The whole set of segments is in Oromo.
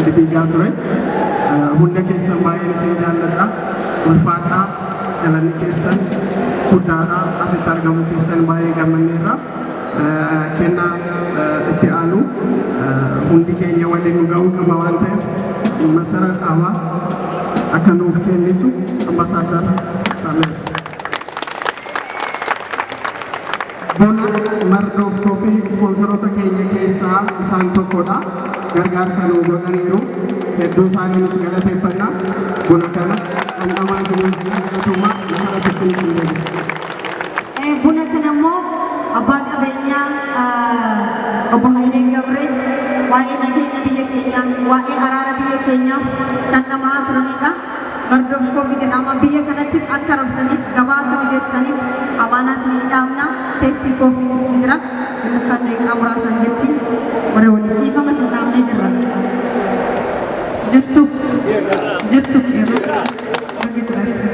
Fiigaa ture. Hunda keessan baay'een isin jaalladha. Ulfaadhaa, galanni keessan guddaadha. Asitti argamuu keessan baay'ee gammanneerra. Kennaa itti aanu hundi keenya waliin nu ga'uu qaba waan ta'eef Masarat Dhaabaa akka nuuf kennitu Ambaasaadar Saamu'eel. Buna Mardoof Coffee ispoonsaroota keenya keessaa isaan tokkodha. Gargaarsa nuu godhaniiru. Hedduu isaaniinis galateeffanna. Buna kana dhandhamaa isiniin jenna, galatoomaa. Masaratittin isin deebisa. Buna kana immoo abbaa qabeenyaa Obbo Hayilee Gabree waa'ee nageenya biyya keenyaa, waa'ee araara biyya keenyaaf kan dhama'aa turanidha. Mardoof Coffee jedhama. Biyya kanattis akka rabsaniif, gabaa akka mijeessitaniif amaanaa isinii dhaamna. Tasty Coffeenis ni jira. Inni kan daqiiqaa muraasaan jetti. Warra waliif dhiifama isin dhaamnee jirra. Jirtu jirtu qeerroo, baga jiraattan,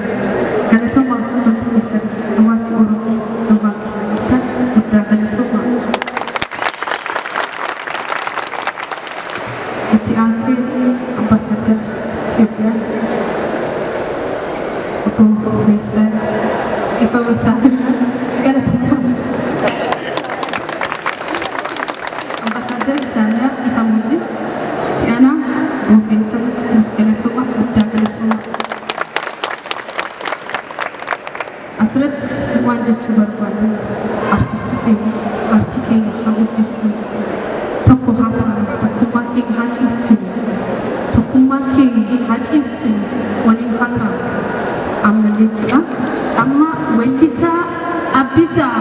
galatoomaa. Hundumti keessan hawaasi Oromoo Dohaa keessa jirtan guddaa galatoomaa. Itti aansee Ambaasaddar Itoophiyaa Obbo Fayyisaan Ifama galatoomaa. Ambaasaddar Saamiyaa Ifama wajjin itti aanaa Obbo Fayyisaan, isinis galatoomaa, guddaa galatoomaa. Asirratti waan jechuu barbaadu, artistii keenya, aartii keenya haa guddisnu, tokko haa taanu, tokkummaa keenya haa cimsinu, tokkummaa keenya haa cimsinu, waliin haa taanu amma jechuudha. Amma weellisaa Abdiisaa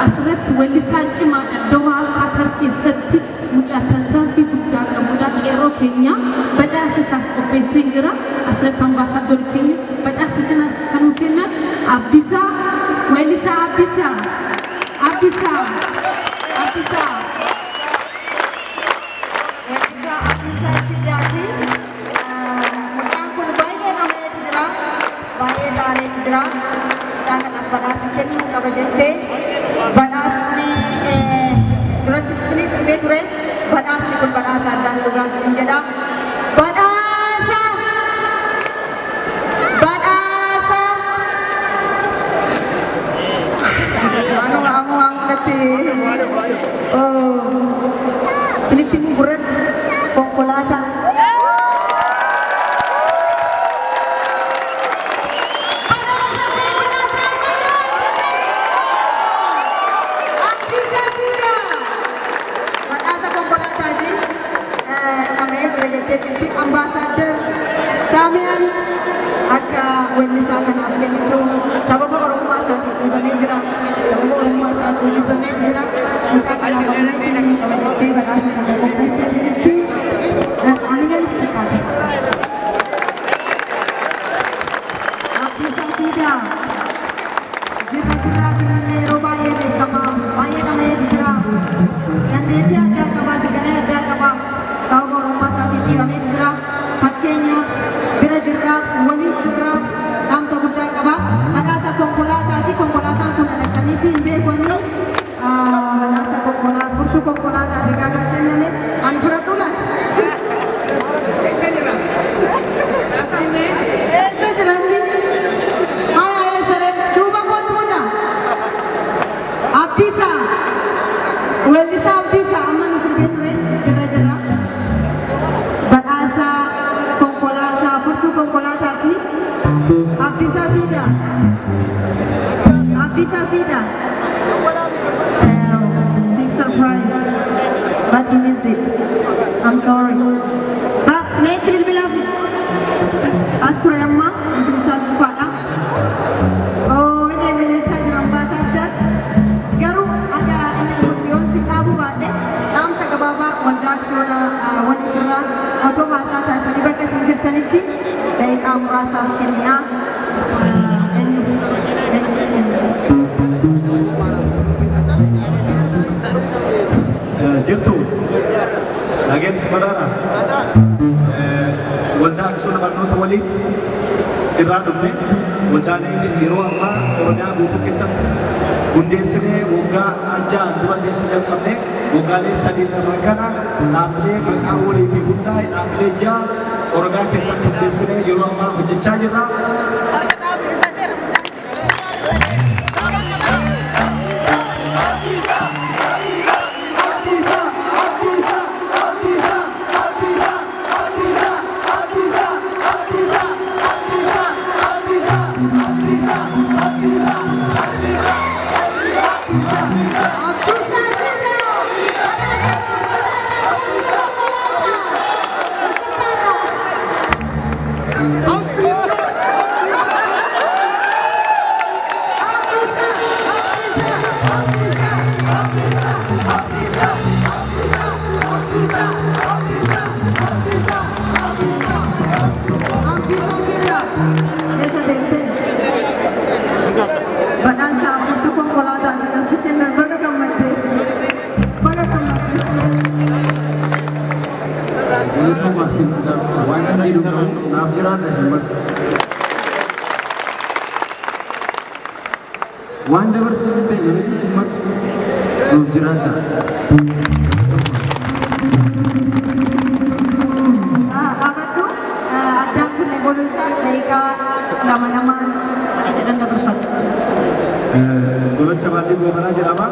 asirratti, weellisaa cimaadha. Dohaa Qatar keessatti mucaa tarkaanfii guddaa qabudha. Qeerroo keenya badhaasa isaaf qopheessee jira. Asirratti ambaasaaddorri keenya badhaasa kana kan nuu kennan Abdiisaa, weellisaa Abdiisaa, Abdiisaa, Abdiisaa. Weellisaa Abdiisaa Siidaati. Mucaan kun baay'ee dhamayeetu jira. Baay'ee xaareetu jira. Mucaa kanaaf badhaasa kennuu qaba jettee badhaasni duratti isinis himee ture. Badhaasni kun badhaasa addaan dhugaan isiniin jedha. Badhaasa! Badhaasa! Anuma ammoo ammatti isinitti himu gurratti konkolaataa. Badhaasa konkolaataa Abdiisaa Siidaa. Badhaasa konkolaataatiin dhama'ee jira jettee jirti. Ambaasaaddar Saamiyaan akka weellisaa kanaaf kennitu, sababa Oromummaa isaatiin dhiibamee jira. Sababa Oromummaa isaatiin dhiibamee jira. Mucaa kanaaf ammoo kennuu qaba jettee badhaasa kana qopheessitee jirti. Amineen xiqqaate. Abdiisaa Siidaa. Jirra jirraatiin illee yeroo baay'ee beekama. Baay'ee dhamayeetu jira. Dandeettii addaa qaba, sagalee addaa qaba. Sababa Oromummaa isaatiin dhiibameetu jira. Fakkeenyaaf bira jirraaf, waliin jirraaf dhaamsa guddaa qaba. Badhaasa konkolaataati. Konkolaataan kun kan akkamiitiin hin beekanii. Badhaasa konkolaataa, furtuu konkolaataati egaa kan kenname. Ani fudhadhu laata? Eessa jira inni? Haya, eessa ree? Duuba kootu mucaa. Abdiisaa. Weellisaa Abdiisaa amma nu sirbee ture, jirra jirra. Badhaasa konkolaataa, furtuu konkolaataati. Abdiisaa Siidaa. Abdiisaa Siidaa. Big surprise. But you missed it. I'm sorry. But meetti bilbilaaf as ture, amma bilbilli isaas cufaadha. Oh, inni jechaa jira ambaasaaddar. Garuu aga inni dhufutti yoon si dhaabuu baadhe, dhaamsa gabaabaa waldaa aksiyoona waliif irraa otoo haasaa taasisanii bakka isin jirtanitti daqiiqaa muraasaaf kenninaa. Eenyuuf eenyuuf kenna? Jirtu, nageensi badhaadha. Waldaa Aksiyoona Barnoota Waliif irraa dhufne. Waldaalee yeroo ammaa Oromiyaa guutuu keessatti hundeessinee waggaa 6 dura deemsa jalqabne. Waggaalee 3 darban kana dhaabbilee maqaa walii fi hundaa'e dhaabbilee 6 Oromiyaa keessatti hundeessinee yeroo ammaa hojjechaa jirra. Eessa deemtee? Badhaasa afurtuu konkolaataa kan si kennan, baga gammaddee. Baga gammaddee. Galatoomaa isin waan kan jedhu naaf jiraadha isin bakka. Waan dabarsee hin beekne miti isin bakka nuuf jiraadha. Dhaabadhu, addaan kunne gololchaa daqiiqaa lama lamaan jedhan dabarfatu. Gololcha Baallii Goobanaa jedhama.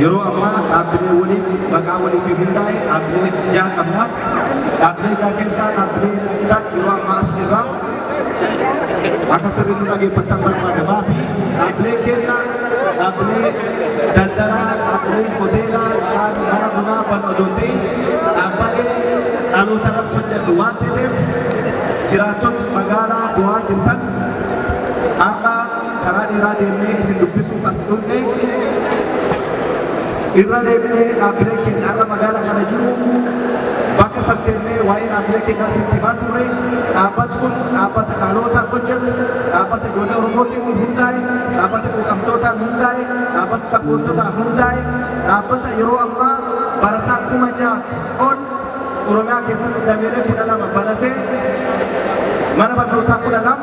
Yeroo ammaa dhaabbilee waliif maqaa waliif hundaa'e dhaabbilee 6 qabna. Dhaabbilee 6 keessaa dhaabbilee 3 yeroo ammaa as jirra. Akka sirrii nu dhageeffattan barbaadamaa fi dhaabbilee keenya dhaabbilee daldalaa, dhaabbilee hoteelaa, mana bunaa ban odoo ta'in dhaabbilee dhaloota irratti hojjennu waan ta'eef, jiraattota magaalaa Dohaa jirtan, har'a karaa dheeraa deemnee isin dubbisuuf as dhufne. Irra deemnee dhaabbilee keenya har'a magaalaa kana jiru bakka san teennee waa'ee dhaabbilee keenyaa sitti himaa turre. Dhaabbati kun dhaabbata dhalootaaf hojjetu, dhaabbata ijoollee Oromootiin hundaa'e, dhaabbata quuqamtootaan hundaa'e, dhaabbata sabboontotaan hundaa'e, dhaabbata yeroo ammaa barataa 6,000 ol Oromiyaa keessatti dameelee 12 baratee, mana barnootaa 12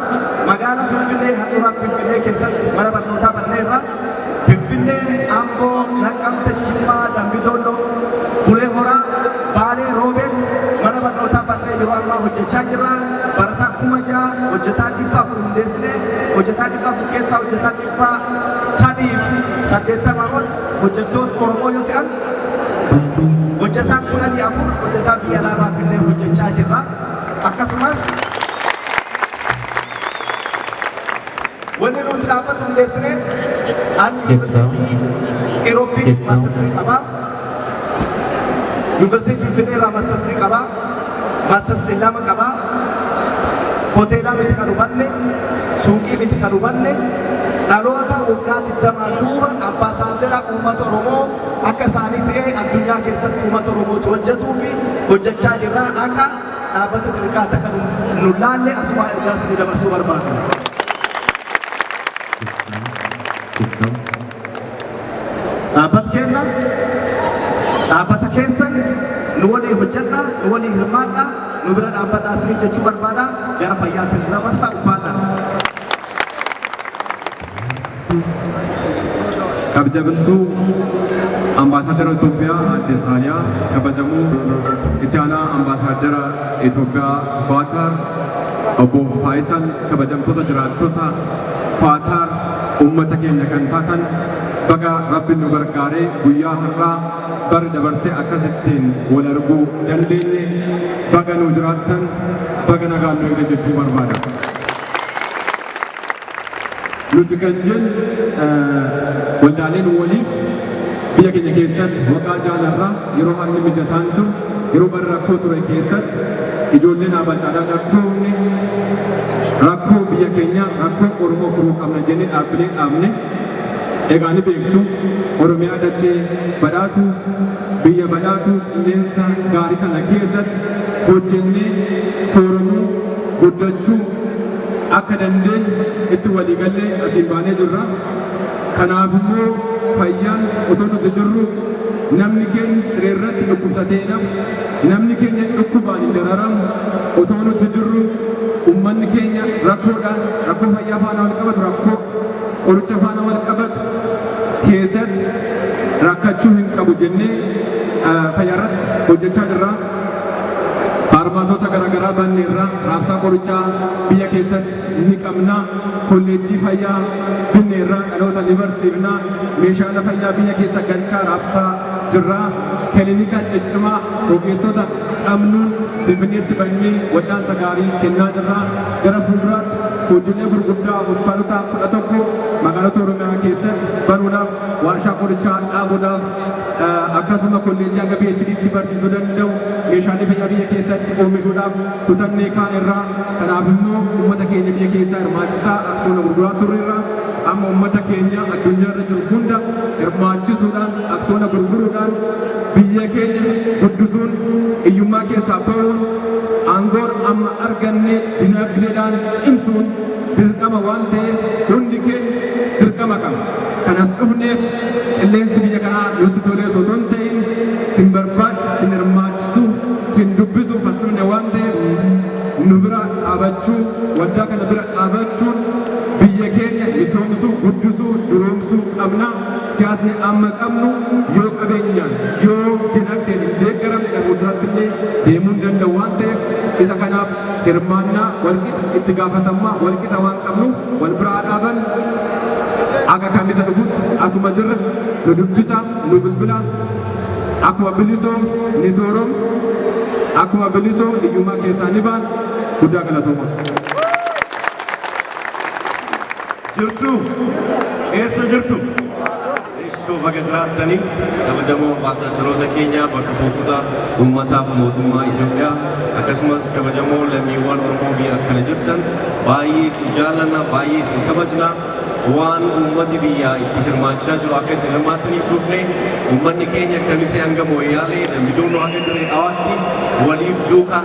magaalaa Finfinnee, handhuura Finfinnee keessatti mana barnootaa banneerra. Finfinnee, Amboo, Naqamte, Jimmaa, Dambidolloo, Bulee Horaa, Baalee Roobeet mana barnootaa bannee yeroo ammaa hojjechaa jirra. Barataa 6,000, hojjetaa 400 hundeessinee, hojjetaa 400 keessaa hojjetaa 380 ol hojjettoota Oromoo yoo ta'an, hojjetaa 14 hojjetaa biyya alaarraa finnee hojjechaa jirra. Akkasumas wanni nuti dhaabbata hundeessineef, ani yuunivarsiitii Irooppii maastarsii qabaa. Yuunivarsiitii Finfinnee irraa maastarsii qabaa. Maastarsii lama qabaa. Hoteelaa miti kan hubanne, suuqii miti kan hubanne, dhaloota waggaa 20 duuba ambaasaadara uummata Oromoo akka isaanii ta'ee addunyaa keessatti uummata Oromootu hojjetuu fi hojjechaa jirra. Akka dhaabbata xixiqqaa akka nu laalle asuma ergaa isinii dabarsuu barbaadu. Dhaabbata keenya, dhaabbata keessan, nu walii hojjedha, nu walii hirmaadha, nu bira dhaabbadhaa isinii jechuu barbaada. Gara fayyaatiin dabarsa, ulfaadha. Kabajamtuu Ambaasaadara Itoophiyaa Aadde Saaliyaa, kabajamoo itti aanaa Ambaasaadara Itoophiyaa Kwaataar Obbo Faayisal, kabajamtoota jiraattota Kwaataar, uummata keenya kan taatan, baga Rabbi nu gargaaree guyyaa har'aa bari dabartee akkasittiin wal arguu dandeenye. Baga nu jiraattan, baga nagaan nu eegde jechuu barbaada. Nuti kan jennu, waldaaleen waliif biyya keenya keessatti waggaa jaanarraa yeroo haalli mijataan ture, yeroo barri rakkoo ture keessatti ijoolleen abacaadhaan rakkoofne, rakkoo biyya keenyaa, rakkoo Oromoo furuu qabna jennee dhaabbilee dhaabne. Egaa ni beektu, Oromiyaa dachee badhaatu, biyya badhaatu, qilleensa gaarii sana keessatti hojjennee sooromuu, guddachuu akka dandeenyu itti waliigallee asiin baanee jirra. Kanaaf immoo fayyaan otoo nuti jirru namni keenya siree irratti dhukkubsatee nafu, namni keenya dhukkubaan hin dararamu otoo nuti jirru, uummanni keenya rakkoodhaan, rakkoo fayyaa faana wal qabatu, rakkoo qoricha faana wal qabatu keessatti qabu jennee fayyaa irratti hojjechaa jirra. Faarmaasota garaagaraa banneerra, raabsaa qorichaa biyya keessatti ni qabna, kolleejjii fayyaa binneerra, dhaloota ni barsiifna, meeshaalee fayyaa biyya keessa galchaa raabsaa jirra, kilinika ciccimaa ogeessota qabnuun Finfinneetti bannee wal'aansa gaarii kennaa jirra. Gara fuulduraatti hojiilee gurguddaa hospitaalota 11 magaalota Oromiyaa keessatti banuudhaaf, warshaa qorichaa dhaabuudhaaf, akkasuma kolleejjii hanga PhD'tti barsiisuu danda'u meeshaalee fayyaa biyya keessatti oomishuudhaaf kutannee kaan irraa. Kanaaf immoo uummata keenya biyya keessaa hirmaachisaa aksiyoona gurguraa turreerra. Amma uummata keenya addunyaa irra jiru hunda hirmaachisuudhaan, aksiyoona gurguruudhaan biyya keenya guddisuun, hiyyummaa keessaa bahuun, aangoon amma arganne dinagdeedhaan cimsuun dirqama waan ta'eef hundi keenya dirqama qaba. Kanas dhufneef qilleensi biyya kanaa nutti tolee osoo hin ta'in sin barbaacha, sin hirmaachisuu, sin dubbisuuf as dhufne waan ta'eef nu bira dhaabachuu, waldaa kana bira dhaabachuun biyya keenya misoomsuu, guddisuu, duroomsuu qabna. Siyaasni amma qabnu yoo qabeenyaan, yoo dinagdeen hin deeggaramne kan fuulduratti illee deemuu hin danda'u waan ta'eef isa kanaaf hirmaannaa walqixa, itti gaafatamummaa walqixa waan qabnuuf wal biraa dhaaban. Aga kamisa dhufutti asuma jirra, nu dubbisa, nu bilbila. Akkuma bilisoom ni soorom, akkuma bilisoom hiyyummaa keessaa ni baan. Guddaa galatooma. Jirtu, eessa jirtu? Eessoo baga jiraattanii. Kabajamoo ambaasaadaroota keenya, bakka buutota uummataaf mootummaa Itoophiyaa, akkasumas kabajamoo lammiiwwan Oromoo biyya kana jirtan, baay'ee isin jaallanna, baay'ee isin kabajna. Waan uummati biyyaa itti hirmaachaa jiru akka isin hirmaattaniif dhufne. Uummanni keenya Kamisee hanga Mooyyaalee, Dambidooloo hanga Dirree Dhawaatti waliif duukaa